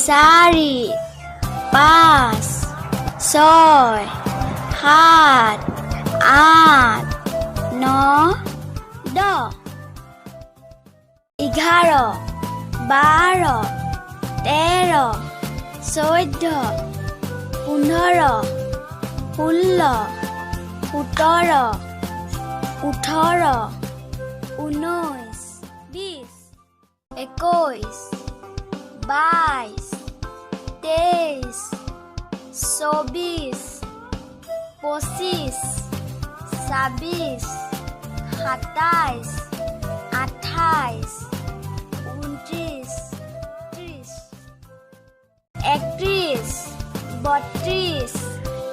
চাৰি, পাঁচ, ছয়, সাত, আঠ, ন, 10, 11, 12, 13, 14, 15, 16, 17, 18, 19, 20, 21, 22, 23, 24, 25, 26, 27, 28, 29, 30, 31, 32,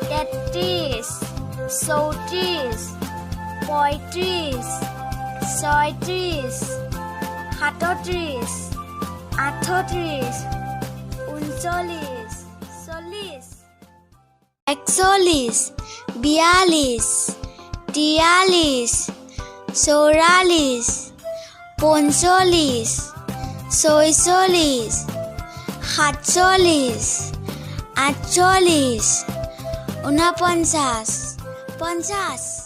33, 34, 35, 36, 37, 38, 39, 40, 41, 42, 43, 44, 45, 46, 47, 48, 49, 50।